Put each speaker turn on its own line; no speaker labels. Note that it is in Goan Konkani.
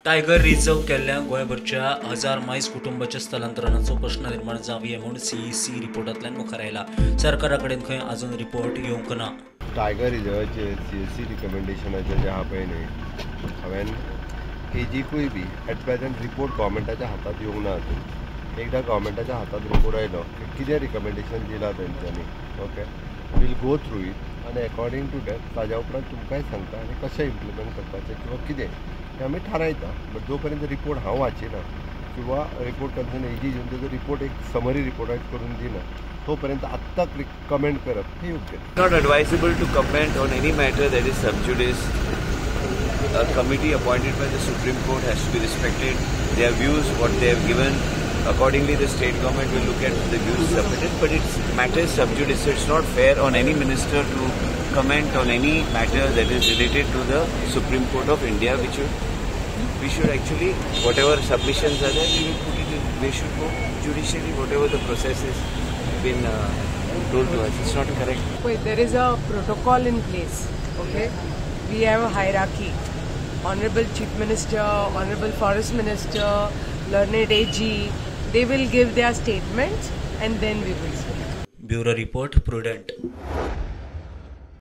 टायगर रिझर्व केल्ल्या गोंयभरच्या 1000 मायज कुटुंबाच्या स्थलांतरणाचो प्रश्न निर्माण जावये म्हूण सीईसी रिपोर्टांतल्यान मुखार आयला. सरकारा कडेन खंय अजून रिपोर्ट येवंक ना.
टायगर रिजर्वाचेर सीएसी रिकमेंडेशनाचेर जे आहा पळय न्ही, हांवें एजीकूय बी एट प्रेजेंट रिपोर्ट गव्हर्मेंटाच्या हातांत येवंक ना अजून. एकदां गव्हर्मेंटाच्या हातांत रिपोर्ट आयलो की कितें रिकमेंडेशन दिलां तेंच्यांनी, okay, we'll go through it आनी एकॉर्डींग टू that ताज्या उपरांत तुमकांय सांगता आनी कशें इम्प्लिमेंट करपाचें किंवा कितें तें आमी थारायता. बट जो पर्यंत रिपोर्ट हांव वाचिना किंवा रिपोर्ट कन्सर्न एजी येवन तेजो रिपोर्ट एक समरी रिपोर्ट करून दिना तो पर्यंत आत्ताक कमेंट करप हे योग्य.
Not advisable to comment on any matter that is sub judice. A committee appointed by the Supreme Court has to be respected. Their views, what they have given, accordingly the state government will look at the views submitted. But it's matter sub judice, so it's not fair on any minister to comment on any matter that is related to the Supreme Court of India, which we should actually, whatever submissions are there, we will put it in, we should go judicially, whatever the process is been told to us. It's not correct.
Wait, there is a protocol in place, okay? We have a hierarchy. Honorable Chief Minister, Honorable Forest Minister, Learned AG, they will give their statements and then we will speak.
Bureau Report, Prudent.